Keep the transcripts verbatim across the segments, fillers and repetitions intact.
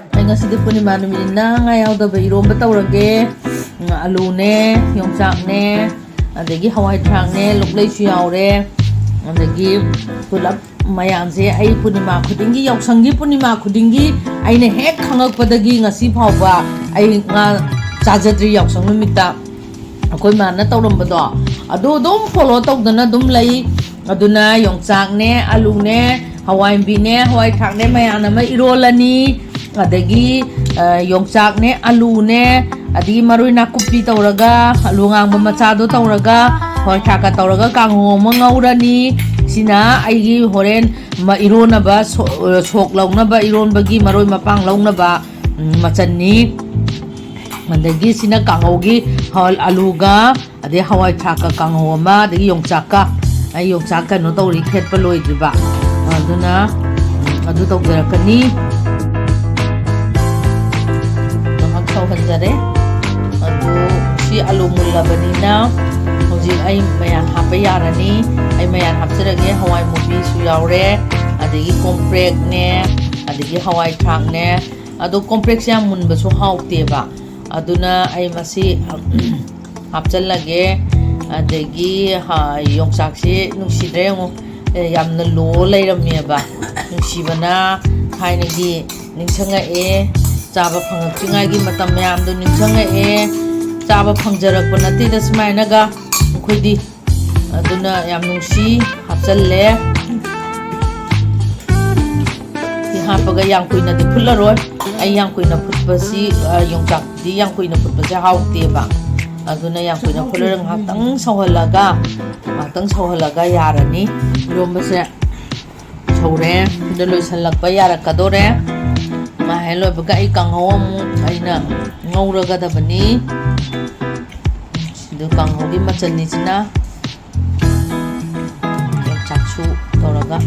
ꯑꯩ ꯉꯁꯤꯗꯤ ꯄꯨꯔꯅꯤꯃꯥ ꯅꯨꯃꯤꯠꯅꯤꯅ ꯉꯥ ꯌꯥꯎꯗꯕ ꯏꯔꯣꯝꯕ ꯇꯧꯔꯒꯦ꯫ ꯎꯝ, ꯑꯂꯨꯅꯦ, ꯌꯣꯡꯆꯥꯛꯅꯦ, ꯑꯗꯒꯤ ꯍꯋꯥꯏ ꯊ꯭ꯔꯥꯛꯅꯦ, ꯂꯣꯛꯂꯩꯁꯨ ꯌꯥꯎꯔꯦ, ꯑꯗꯒꯤ ꯄꯨꯂꯞ ꯃꯌꯥꯝꯁꯦ ꯑꯩ ꯄꯨꯔꯅꯤꯃꯥ ꯈꯨꯗꯤꯡꯒꯤ, ꯌꯥꯎꯁꯪꯒꯤ ꯄꯨꯔꯅꯤꯃꯥ ꯈꯨꯗꯤꯡꯒꯤ ꯑꯩꯅ ꯍꯦꯛ ꯈꯪꯉꯛꯄꯗꯒꯤ ꯉꯁꯤ ꯐꯥꯎꯕ ꯑꯩ ꯉꯥ ꯆꯥꯖꯗ꯭ꯔꯤ꯫ ꯌꯥꯎꯁꯪ ꯅꯨꯃꯤꯠꯇ ꯑꯩꯈꯣꯏ ꯃꯥꯅ ꯇꯧꯔꯝꯕꯗꯣ ꯑꯗꯨ ꯑꯗꯨꯝ ꯐꯣꯂꯣ ꯇꯧꯗꯅ ꯑꯗꯨꯝ ꯂꯩ꯫ ꯑꯗꯨꯅ ꯌꯣꯡꯆꯥꯛꯅꯦ, ꯑꯂꯨꯅꯦ, ꯍꯋꯥꯏꯕꯤꯅꯦ, ꯍꯋꯥꯏ ꯊ꯭ꯔꯥꯛꯅꯦ, ꯃꯌꯥꯟ ꯑꯃ ꯏꯔꯣꯜꯂꯅꯤ꯫ ꯑꯗꯒꯤ, ꯑ, ꯌꯣꯡꯆꯥꯛꯅꯦ, ꯑꯂꯨꯅꯦ, ꯑꯗꯒꯤ ꯃꯔꯣꯏ ꯅꯥꯀꯨꯞꯄꯤ ꯇꯧꯔꯒ, ꯑꯂꯨ ꯉꯥꯡꯕ ꯃꯆꯥꯗꯣ ꯇꯧꯔꯒ, ꯍꯋꯥꯏ ꯊ꯭ꯔꯥꯛꯀ ꯇꯧꯔꯒ ꯀꯥꯡꯍꯧ ꯑꯃ ꯉꯧꯔꯅꯤ꯫ ꯁꯤꯅ ꯑꯩꯒꯤ ꯍꯣꯔꯦꯟ ꯃ-, ꯏꯔꯣꯟꯅꯕ ꯁꯣ-, ꯁꯣꯛ ꯂꯧꯅꯕ, ꯏꯔꯣꯟꯕꯒꯤ ꯃꯔꯣꯏ ꯃꯄꯥꯡ ꯂꯧꯅꯕ, ꯎꯝ, ꯃꯆꯜꯅꯤ꯫ ꯑꯗꯒꯤ ꯁꯤꯅ ꯀꯥꯡꯍꯧꯒꯤ ꯍ-, ꯑꯂꯨꯒ, ꯑꯗꯩ ꯍꯋꯥꯏ ꯊ꯭ꯔꯥꯛꯀ ꯀꯥꯡꯍꯧ ꯑꯃ, ꯑꯗꯒꯤ ꯌꯣꯡꯆꯥꯛꯀ꯫ ꯑꯩ ꯌꯣꯡꯆꯥꯛ ꯀꯩꯅꯣ ꯇꯧꯔꯤ, ꯈꯦꯠꯄ ꯂꯣꯏꯗ꯭ꯔꯤꯕ, ꯑꯗꯨꯅ, ꯎꯝ, ꯑꯗꯨ ꯇꯧꯖꯔꯛꯀꯅꯤ꯫ ꯉꯥꯏꯍꯥꯛ ꯁꯧꯍꯟꯖꯔꯦ꯫ ꯑꯗꯨ ꯁꯤ ꯑꯂꯨ ꯃꯨꯜꯂꯕꯅꯤꯅ ꯍꯧꯖꯤꯛ ꯑꯩ ꯃꯌꯥꯟ ꯍꯥꯞꯄ ꯌꯥꯔꯅꯤ꯫ ꯑꯩ ꯃꯌꯥꯟ ꯍꯥꯞꯆꯔꯒꯦ: ꯍꯋꯥꯏ ꯃꯨꯕꯤꯁꯨ ꯌꯥꯎꯔꯦ, ꯑꯗꯒꯤ ꯀꯣꯝꯄ꯭ꯔꯦꯛꯅꯦ, ꯑꯗꯒꯤ ꯍꯋꯥꯏ ꯊ꯭ꯔꯥꯛꯅꯦ꯫ ꯑꯗꯣ ꯀꯣꯝꯄ꯭ꯔꯦꯛꯁꯦ ꯌꯥꯝ ꯃꯨꯟꯕꯁꯨ ꯍꯥꯎꯇꯦꯕ, ꯑꯗꯨꯅ ꯑꯩ ꯃꯁꯤ ꯍꯥꯞꯆꯜꯂꯒꯦ꯫ ꯑꯗꯒꯤ ꯍ-, ꯌꯣꯡꯆꯥꯛꯁꯤ ꯅꯨꯡꯁꯤꯗ꯭ꯔꯥ ꯌꯦꯡꯉꯨ, ꯑꯦ, ꯌꯥꯝꯅ ꯂꯣ ꯂꯩꯔꯝꯃꯦꯕ꯫ ꯅꯨꯡꯁꯤꯕꯅ ꯊꯥꯏꯅꯒꯤ ꯅꯤꯡꯁꯤꯡꯉꯛꯑꯦ, ꯆꯥꯕ ꯐꯪꯉꯛꯇ꯭ꯔꯤꯉꯩꯒꯤ ꯃꯇꯝ ꯃꯌꯥꯝꯗꯣ ꯅꯤꯡꯁꯤꯡꯉꯛꯑꯦ꯫ ꯆꯥꯕ ꯐꯪꯖꯔꯛꯄ ꯅꯠꯇꯦꯗ ꯁꯨꯃꯥꯏꯅꯒ ꯑꯩꯈꯣꯏꯗꯤ꯫ ꯑꯗꯨꯅ ꯌꯥꯝ ꯅꯨꯡꯁꯤ, ꯍꯥꯞꯆꯜꯂꯦ꯫ ꯁꯤ ꯍꯥꯞꯄꯒ ꯌꯥꯝ ꯀꯨꯏꯅꯗꯤ ꯐꯨꯠꯂꯔꯣꯏ꯫ ꯑꯩ ꯌꯥꯝ ꯀꯨꯏꯅ ꯐꯨꯠꯄꯁꯤ, ꯑ, ꯌꯣꯡꯆꯥꯛꯇꯤ ꯌꯥꯝ ꯀꯨꯏꯅ ꯐꯨꯠꯄꯁꯦ ꯍꯥꯎꯇꯦꯕ꯫ ꯑꯗꯨꯅ ꯌꯥꯝ ꯀꯨꯏꯅ ꯐꯨꯠꯂꯔꯣꯏ, ꯉꯥꯏꯍꯥꯛꯇꯪ ꯁꯧꯍꯜꯂꯒ, ꯉꯥꯏꯍꯥꯛꯇꯪ ꯁꯧꯍꯜꯂꯒ ꯌꯥꯔꯅꯤ꯫ ꯏꯔꯣꯝꯕꯁꯦ ꯁꯧꯔꯦ, ꯑꯗꯨ ꯂꯣꯏꯁꯤꯜꯂꯛꯄ ꯌꯥꯔꯛꯀꯗꯣꯔꯦ꯫ ꯃꯥ ꯍꯦꯛ ꯂꯣꯏꯕꯒ ꯑꯩ ꯀꯥꯡꯍꯧ ꯑꯃꯨꯛ ꯑꯩꯅ ꯉꯧꯔꯒꯗꯕꯅꯤ꯫ ꯑꯗꯨ ꯀꯥꯡꯍꯧꯒꯤ ꯃꯆꯜꯅꯤꯁꯤꯅ ꯌꯣꯡꯆꯥꯛꯁꯨ ꯇꯧꯔꯒ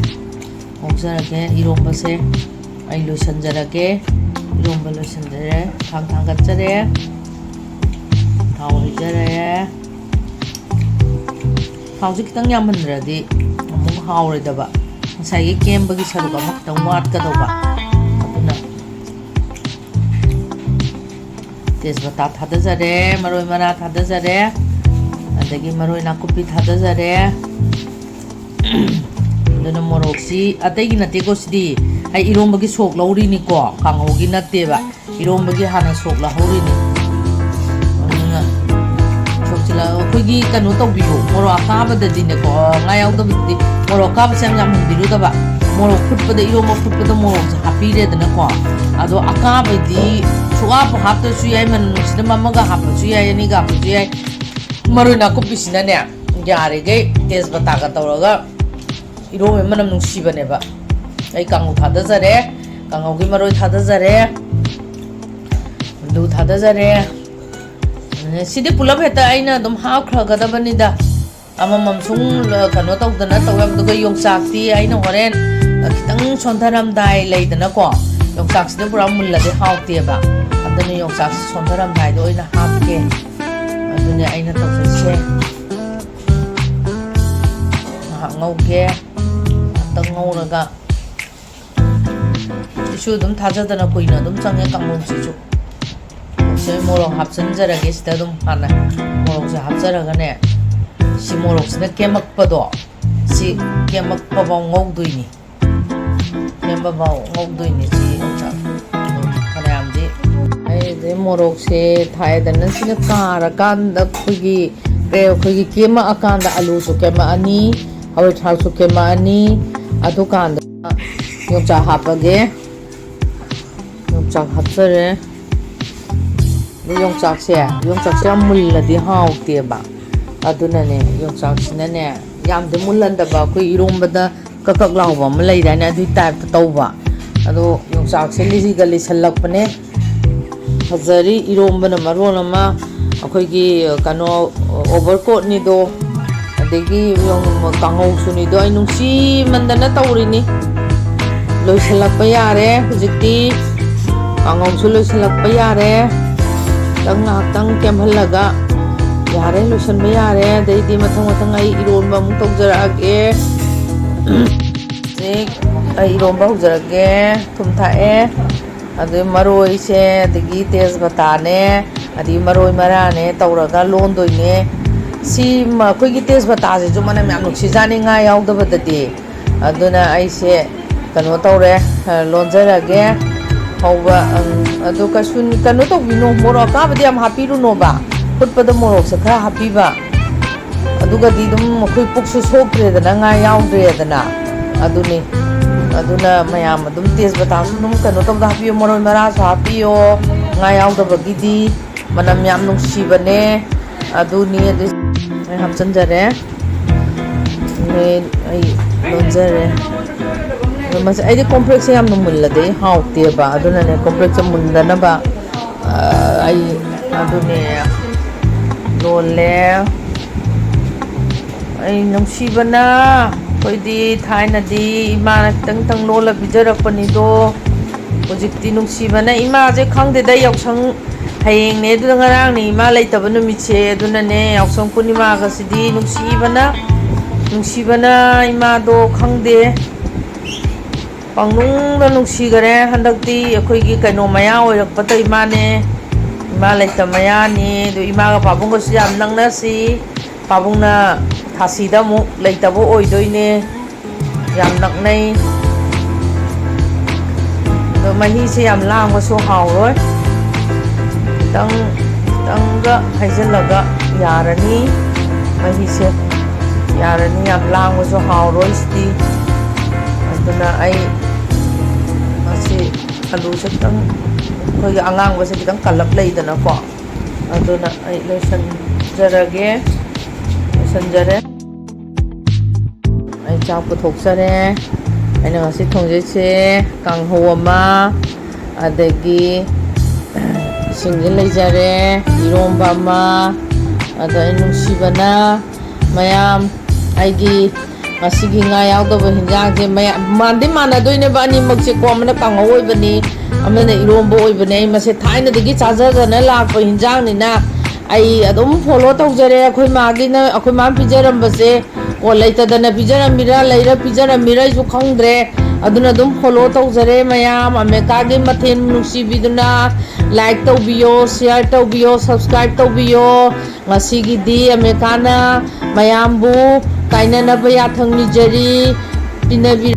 ꯉꯧꯖꯔꯒꯦ꯫ ꯏꯔꯣꯝꯕꯁꯦ ꯑꯩ ꯂꯣꯏꯁꯤꯟꯖꯔꯒꯦ꯫ ꯏꯔꯣꯝꯕ ꯂꯣꯏꯁꯤꯟꯖꯔꯦ꯫ ꯈꯥꯡ ꯊꯥꯡꯒꯠꯆꯔꯦ꯫ ꯊꯥꯎ ꯍꯩꯖꯔꯦ꯫ ꯊꯥꯎꯁꯦ ꯈꯤꯇꯪ ꯌꯥꯝꯍꯟꯗ꯭ꯔꯗꯤ ꯑꯃꯨꯛ ꯍꯥꯎꯔꯣꯏꯗꯕ꯫ ꯉꯁꯥꯏꯒꯤ ꯀꯦꯝꯕꯒꯤ ꯁꯔꯨꯛ ꯑꯃ ꯈꯤꯇꯪ ꯋꯥꯠꯀꯗꯧꯕ꯫ ꯑꯗꯨꯅ ꯇꯦꯖꯄꯇꯥ ꯊꯥꯗꯖꯔꯦ, ꯃꯔꯣꯏ ꯃꯔꯥ ꯊꯥꯗꯖꯔꯦ, ꯑꯗꯒꯤ ꯃꯔꯣꯏ ꯅꯥꯀꯨꯞꯄꯤ ꯊꯥꯗꯖꯔꯦ꯫ ꯑꯗꯨꯅ ꯃꯣꯔꯣꯛꯁꯤ ꯑꯇꯩꯒꯤ ꯅꯠꯇꯦꯀꯣ, ꯁꯤꯗꯤ ꯑꯩ ꯏꯔꯣꯝꯕꯒꯤ ꯁꯣꯛ ꯂꯧꯔꯤꯅꯤꯀꯣ, ꯀꯥꯡꯍꯧꯒꯤ ꯅꯠꯇꯦꯕ, ꯏꯔꯣꯝꯕꯒꯤ ꯍꯥꯟꯅ ꯁꯣꯛ ꯂꯧꯍꯧꯔꯤꯅꯤ꯫ ꯑꯗꯨꯅ ꯁꯣꯛꯁꯤ ꯂꯧ-, ꯑꯩꯈꯣꯏꯒꯤ ꯀꯩꯅꯣ ꯇꯧꯕꯤꯌꯣ, ꯃꯣꯔꯣꯛ ꯑꯀꯥꯕꯗꯗꯤꯅꯦꯀꯣ, ꯉꯥ ꯌꯥꯎꯗꯕꯗꯗꯤ ꯃꯣꯔꯣꯛ ꯑꯀꯥꯕꯁꯦ ꯌꯥꯝ ꯌꯥꯝꯍꯟꯕꯤꯔꯨꯗꯕ꯫ ꯃꯣꯔꯣꯛ ꯐꯨꯠꯄꯗ, ꯏꯔꯣꯝꯕ ꯐꯨꯠꯄꯗ ꯃꯣꯔꯣꯛꯁꯦ ꯍꯥꯞꯄꯤꯔꯦꯗꯅꯀꯣ, ꯑꯗꯣ ꯑꯀꯥꯕꯗꯤ ꯁꯨꯛꯍꯥꯞꯄꯨ ꯍꯥꯞꯇ꯭ꯔꯁꯨ ꯌꯥꯏ, ꯃꯅꯝ ꯅꯨꯡꯁꯤꯅꯕ ꯑꯃꯒ ꯍꯥꯞꯄꯁꯨ ꯌꯥꯏ, ꯑꯅꯤꯒ ꯍꯥꯞꯄꯁꯨ ꯌꯥꯏ꯫ ꯃꯔꯣꯏ ꯅꯥꯀꯨꯞꯄꯤꯁꯤꯅꯅꯦ, ꯌꯥꯔꯤꯈꯩ ꯇꯦꯖꯄꯇꯥꯒ ꯇꯧꯔꯒ ꯏꯔꯣꯟꯕ ꯃꯅꯝ ꯅꯨꯡꯁꯤꯕꯅꯦꯕ꯫ ꯑꯩ ꯀꯥꯡꯉꯧ ꯊꯥꯗꯖꯔꯦ, ꯀꯥꯡꯉꯧꯒꯤ ꯃꯔꯣꯏ ꯊꯥꯗꯖꯔꯦ, ꯑꯂꯨ ꯊꯥꯗꯖꯔꯦ꯫ ꯁꯤꯗꯤ ꯄꯨꯂꯞ ꯍꯦꯛꯇ ꯑꯩꯅ ꯑꯗꯨꯝ ꯍꯥꯞꯈ꯭ꯔꯒꯗꯕꯅꯤꯗ, ꯑꯃꯃꯝ ꯁꯨꯝ ꯀꯩꯅꯣ ꯇꯧꯗꯅ ꯇꯧꯋꯦ꯫ ꯑꯗꯨꯒ ꯌꯣꯡꯆꯥꯛꯇꯤ ꯑꯩꯅ ꯍꯣꯔꯦꯟ ꯈꯤꯇꯪ ꯁꯣꯟꯊꯔꯝꯗꯥꯏ ꯂꯩꯗꯅꯀꯣ, ꯌꯣꯡꯆꯥꯛꯁꯤꯗ ꯄꯨꯔꯥ ꯃꯨꯜꯂꯗꯤ ꯍꯥꯎꯇꯦꯕ꯫ ꯑꯗꯨꯅ ꯌꯣꯡꯆꯥꯛꯁꯤ ꯁꯣꯟꯊꯔꯝꯗꯥꯏꯗ ꯑꯣꯏꯅ ꯍꯥꯞꯀꯦ꯫ ꯑꯗꯨꯅꯦ ꯑꯩꯅ ꯇꯧꯖꯩꯁꯦ꯫ ꯉꯥꯏꯍꯥꯛ ꯉꯧꯒꯦ꯫ ꯉꯥꯏꯍꯥꯛꯇꯪ ꯉꯧꯔꯒ, ꯁꯤꯁꯨ ꯑꯗꯨꯝ ꯊꯥꯖꯗꯅ ꯀꯨꯏꯅ ꯑꯗꯨꯝ ꯆꯪꯉꯦ ꯀꯥꯡꯍꯧꯁꯤꯁꯨ꯫ ꯁꯤ ꯃꯣꯔꯣꯛ ꯍꯥꯞꯆꯤꯟꯖꯔꯒꯦ ꯁꯤꯗ ꯑꯗꯨꯝ ꯍꯥꯟꯅ꯫ ꯃꯣꯔꯣꯛꯁꯦ ꯍꯥꯞꯆꯔꯒꯅꯦ, ꯁꯤ ꯃꯣꯔꯣꯛꯁꯤꯅ ꯀꯦꯝꯃꯛꯄꯗꯣ, ꯁꯤ ꯀꯦꯝꯃꯛꯄꯐꯥꯎ ꯉꯧꯗꯣꯏꯅꯤ꯫ ꯀꯦꯝꯕꯐꯥꯎ ꯉꯧꯗꯣꯏꯅꯤ ꯁꯤ ꯌꯣꯡꯆꯥꯛ꯫ ꯐꯅꯌꯥꯝꯗꯤ ꯑꯩꯗꯤ ꯃꯣꯔꯣꯛꯁꯦ ꯊꯥꯏꯗꯅ ꯁꯤꯅ ꯀꯥꯔꯀꯥꯟꯗ ꯑꯩꯈꯣꯏꯒꯤ, ꯑꯩꯈꯣꯏꯒꯤ ꯀꯦꯝꯃꯛꯑꯀꯥꯟꯗ ꯑꯂꯨꯁꯨ ꯀꯦꯝꯃꯛꯑꯅꯤ, ꯍꯋꯥꯏ ꯊ꯭ꯔꯥꯛꯁꯨ ꯀꯦꯝꯃꯛꯑꯅꯤ꯫ ꯑꯗꯨꯀꯥꯟꯗ ꯌꯣꯡꯆꯥꯛ ꯍꯥꯞꯄꯒꯦ꯫ ꯌꯣꯡꯆꯥꯛ ꯍꯥꯞꯆꯔꯦ꯫ ꯑꯗꯩ ꯌꯣꯡꯆꯥꯛꯁꯦ, ꯌꯣꯡꯆꯥꯛꯁꯦ ꯌꯥꯝ ꯃꯨꯜꯂꯗꯤ ꯍꯥꯎꯇꯦꯕ꯫ ꯑꯗꯨꯅꯅꯦ, ꯌꯣꯡꯆꯥꯛꯁꯤꯅꯅꯦ, ꯌꯥꯝꯗꯤ ꯃꯨꯜꯍꯟꯗꯕ, ꯑꯩꯈꯣꯏ ꯏꯔꯣꯝꯕꯗ ꯀꯛ ꯀꯛ ꯂꯥꯎꯕ ꯑꯃ ꯂꯩꯗꯥꯏꯅꯦ, ꯑꯗꯨꯒꯤ ꯇꯥꯏꯞꯇ ꯇꯧꯕ꯫ ꯑꯗꯣ ꯌꯣꯡꯆꯥꯛꯁꯦ ꯂꯤꯁꯤꯒ ꯂꯤꯁꯜꯂꯛꯄꯅꯦ꯫ ꯐꯖꯔꯤ, ꯏꯔꯣꯝꯕꯅ ꯃꯔꯣꯟ ꯑꯃ, ꯑꯩꯈꯣꯏꯒꯤ ꯀꯩꯅꯣ, ꯑꯣꯚꯔ ꯀꯣꯠꯅꯤꯗꯣ, ꯑꯗꯒꯤ ꯀꯥꯡꯍꯧꯁꯨꯅꯤꯗꯣ, ꯑꯩ ꯅꯨꯡꯁꯤꯃꯟꯗꯅ ꯇꯧꯔꯤꯅꯤ꯫ ꯂꯣꯏꯁꯤꯜꯂꯛꯄ ꯌꯥꯔꯦ ꯍꯧꯖꯤꯛꯇꯤ꯫ ꯀꯥꯡꯍꯧꯁꯨ ꯂꯣꯏꯁꯤꯜꯂꯛꯄ ꯌꯥꯔꯦ꯫ ꯈꯤꯇꯪ ꯉꯥꯏꯍꯥꯛꯇꯪ ꯀꯦꯝꯍꯜꯂꯒ ꯌꯥꯔꯦ, ꯂꯣꯏꯁꯤꯟꯕ ꯌꯥꯔꯦ꯫ ꯑꯗꯩꯗꯤ ꯃꯊꯪ ꯃꯊꯪ ꯑꯩ ꯏꯔꯣꯟꯕ ꯑꯃꯨꯛ ꯇꯧꯖꯔꯛꯑꯒꯦ꯫ ꯍꯧꯖꯤꯛ ꯑꯩ ꯏꯔꯣꯟꯕ ꯍꯧꯖꯔꯒꯦ꯫ ꯊꯨꯝ ꯊꯥꯛꯑꯦ꯫ ꯑꯗꯩ ꯃꯔꯣꯏꯁꯦ, ꯑꯗꯒꯤ ꯇꯦꯖꯄꯇꯥꯅꯦ, ꯑꯗꯒꯤ ꯃꯔꯣꯏ ꯃꯔꯥꯅꯦ ꯇꯧꯔꯒ ꯂꯣꯟꯗꯣꯏꯅꯦ꯫ ꯁꯤ ꯃ-, ꯑꯩꯈꯣꯏꯒꯤ ꯇꯦꯖꯄꯇꯥꯁꯤꯁꯨ ꯃꯅꯝ ꯌꯥꯝ ꯅꯨꯡꯁꯤꯖꯥꯠꯅꯤ ꯉꯥ ꯌꯥꯎꯗꯕꯗꯗꯤ꯫ ꯑꯗꯨꯅ ꯑꯩꯁꯦ ꯀꯩꯅꯣ ꯇꯧꯔꯦ, ꯑ, ꯂꯣꯟꯖꯔꯒꯦ꯫ ꯍꯧꯕ, ꯎꯝ, ꯑꯗꯨ ꯀꯩꯁꯨ ꯀꯩꯅꯣ ꯇꯧꯕꯤꯅꯣ, ꯃꯣꯔꯣꯛ ꯑꯀꯥꯕꯗꯤ ꯌꯥꯝ ꯍꯥꯞꯄꯤꯔꯨꯅꯣꯕ, ꯐꯨꯠꯄꯗ ꯃꯣꯔꯣꯛꯁꯦ ꯈꯔ ꯍꯥꯞꯄꯤꯕ꯫ ꯑꯗꯨꯒꯗꯤ ꯑꯗꯨꯝ ꯑꯩꯈꯣꯏ ꯄꯨꯛꯁꯨ ꯁꯣꯛꯇ꯭ꯔꯦꯗꯅ, ꯉꯥ ꯌꯥꯎꯗ꯭ꯔꯦꯗꯅ꯫ ꯑꯗꯨꯅꯤ꯫ ꯑꯗꯨꯅ ꯃꯌꯥꯝ ꯑꯗꯨꯝ ꯇꯦꯖꯄꯇꯥꯁꯨ ꯑꯗꯨꯝ ꯀꯩꯅꯣ ꯇꯧꯗ ꯍꯥꯞꯄꯤꯌꯣ, ꯃꯔꯣꯏ ꯃꯔꯥꯁꯨ ꯍꯥꯞꯄꯤꯌꯣ, ꯉꯥ ꯌꯥꯎꯗꯕꯒꯤꯗꯤ꯫ ꯃꯅꯝ ꯌꯥꯝ ꯅꯨꯡꯁꯤꯕꯅꯦ꯫ ꯑꯗꯨꯅꯤ, ꯑꯗꯨ ꯑꯩ ꯍꯥꯞꯆꯤꯟꯖꯔꯦ꯫ ꯑꯩ, ꯑꯩ ꯂꯣꯟꯖꯔꯦ꯫ ꯑꯗꯣ ꯃꯁꯤ, ꯑꯩꯗꯤ ꯀꯣꯝꯄ꯭ꯔꯦꯛꯁꯦ ꯌꯥꯝꯅ ꯃꯨꯜꯂꯗꯤ ꯑꯩ ꯍꯥꯎꯇꯦꯕ, ꯑꯗꯨꯅꯅꯦ ꯀꯣꯝꯄ꯭ꯔꯦꯛꯁꯦ ꯃꯨꯟꯗꯅꯕ, ꯑ, ꯑꯩ ꯑꯗꯨꯅꯦ ꯂꯣꯜꯂꯦ꯫ ꯑꯩ ꯅꯨꯡꯁꯤꯕꯅ, ꯑꯩꯈꯣꯏꯗꯤ ꯊꯥꯏꯅꯗꯤ ꯏꯃꯥꯅ ꯈꯤꯇꯪ ꯈꯤꯇꯪ ꯂꯣꯜꯂ ꯄꯤꯖꯔꯛꯄꯅꯤꯗꯣ꯫ ꯍꯧꯖꯤꯛꯇꯤ ꯅꯨꯡꯁꯤꯕꯅ, ꯏꯃꯥꯁꯦ ꯈꯪꯗꯦꯗ, ꯌꯥꯎꯁꯪ ꯍꯌꯦꯡꯅꯦ, ꯑꯗꯨꯅ ꯉꯔꯥꯡꯅꯦ ꯏꯃꯥ ꯂꯩꯇꯕ ꯅꯨꯃꯤꯠꯁꯦ, ꯑꯗꯨꯅꯅꯦ ꯌꯥꯎꯁꯪ ꯄꯨꯔꯅꯤꯃꯥꯒꯁꯤꯗꯤ ꯅꯨꯡꯁꯤꯕꯅ, ꯅꯨꯡꯁꯤꯕꯅ ꯏꯃꯥꯗꯣ ꯈꯪꯗꯦ꯫ ꯄꯪꯅꯨꯡꯗ ꯅꯨꯡꯁꯤꯈꯔꯦ꯫ ꯍꯟꯗꯛꯇꯤ ꯑꯩꯈꯣꯏꯒꯤ ꯀꯩꯅꯣ ꯃꯌꯥ ꯑꯣꯏꯔꯛꯄꯗ ꯏꯃꯥꯅꯦ, ꯏꯃꯥ ꯂꯩꯇ ꯃꯌꯥꯅꯤ꯫ ꯑꯗꯨ ꯏꯃꯥꯒ ꯄꯥꯕꯨꯡꯒꯁꯨ ꯌꯥꯝ ꯅꯛꯅꯁꯤ꯫ ꯄꯥꯕꯨꯡꯅ ꯊꯥꯁꯤꯗ ꯑꯃꯨꯛ ꯂꯩꯇꯕ ꯑꯣꯏꯗꯣꯏꯅꯦ꯫ ꯌꯥꯝ ꯅꯛꯅꯩ꯫ ꯑꯗꯣ ꯃꯍꯤꯁꯦ ꯌꯥꯝ ꯂꯥꯡꯕꯁꯨ ꯍꯥꯎꯔꯣꯏ꯫ ꯈꯤꯇꯪ, ꯈꯤꯇꯪꯒ ꯍꯩꯖꯤꯜꯂꯒ ꯌꯥꯔꯅꯤ꯫ ꯃꯍꯤꯁꯦ ꯌꯥꯔꯅꯤ, ꯌꯥꯝ ꯂꯥꯡꯕꯁꯨ ꯍꯥꯎꯔꯣꯏ ꯁꯤꯗꯤ꯫ ꯑꯗꯨꯅ ꯑꯩ ꯃꯁꯤ ꯑꯂꯨꯁꯦ ꯈꯤꯇꯪ, ꯑꯩꯈꯣꯏꯒꯤ ꯑꯉꯥꯡꯕꯁꯦ ꯈꯤꯇꯪ ꯀꯜꯂꯞ ꯂꯩꯗꯅꯀꯣ, ꯑꯗꯨꯅ ꯑꯩ ꯂꯣꯏꯁꯤꯟꯖꯔꯒꯦ, ꯂꯣꯏꯁꯤꯟꯖꯔꯦ꯫ ꯑꯩ ꯆꯥꯛ ꯄꯨꯊꯣꯛꯆꯔꯦ꯫ ꯑꯩꯅ ꯉꯁꯤ ꯊꯣꯡꯖꯩꯁꯦ ꯀꯥꯡꯍꯧ ꯑꯃ, ꯑꯗꯒꯤ ꯏꯁꯤꯡꯁꯦ ꯂꯩꯖꯔꯦ, ꯏꯔꯣꯝꯕ ꯑꯃ, ꯑꯗꯣ ꯑꯩ ꯅꯨꯡꯁꯤꯕꯅ ꯃꯌꯥꯝ ꯑꯩꯒꯤ ꯉꯁꯤꯒꯤ ꯉꯥ ꯌꯥꯎꯗꯕ ꯍꯤꯟꯖꯥꯡꯁꯦ ꯃꯌꯥꯝ ꯃꯥꯟꯗꯤ ꯃꯥꯟꯅꯗꯣꯏꯅꯦꯕ ꯑꯅꯤꯃꯛꯁꯦꯀꯣ, ꯑꯃꯅ ꯀꯥꯡꯍꯧ ꯑꯣꯏꯕꯅꯤ, ꯑꯃꯅ ꯏꯔꯣꯝꯕ ꯑꯣꯏꯕꯅꯦ꯫ ꯑꯩ ꯃꯁꯦ ꯊꯥꯏꯅꯗꯒꯤ ꯆꯥꯖꯗꯅ ꯂꯥꯛꯄ ꯍꯤꯟꯖꯥꯡꯅꯤꯅ ꯑꯩ ꯑꯗꯨꯝ ꯐꯣꯂꯣ ꯇꯧꯖꯔꯦ꯫ ꯑꯩꯈꯣꯏ ꯃꯥꯒꯤꯅ, ꯑꯩꯈꯣꯏ ꯃꯥꯅ ꯄꯤꯖꯔꯝꯕꯁꯦ ꯀꯣ, ꯂꯩꯇꯗꯅ ꯄꯤꯖꯔꯝꯃꯤꯔ, ꯂꯩꯔ ꯄꯤꯖꯔꯝꯃꯤꯔ ꯑꯩꯁꯨ ꯈꯪꯗ꯭ꯔꯦ꯫ ꯑꯗꯨꯅ ꯑꯗꯨꯝ ꯐꯣꯂꯣ ꯇꯧꯖꯔꯦ ꯃꯌꯥꯝ꯫ ꯑꯃꯦꯔꯤꯀꯥꯒꯤ ꯃꯊꯦꯜ ꯅꯨꯡꯁꯤꯕꯤꯗꯨꯅ ꯂꯥꯏꯛ ꯇꯧꯕꯤꯌꯣ, ꯁꯤꯌꯥꯔ ꯇꯧꯕꯤꯌꯣ, ꯁꯕꯁꯀ꯭ꯔꯥꯏꯕ ꯇꯧꯕꯤꯌꯣ꯫ ꯉꯁꯤꯒꯤꯗꯤ ꯑꯃꯦꯔꯤꯀꯥꯅ ꯃꯌꯥꯝꯕꯨ ꯀꯥꯏꯅꯅꯕ ꯌꯥꯊꯪ ꯅꯤꯖꯔꯤ꯫ ꯄꯤꯅꯕꯤꯔꯣ꯫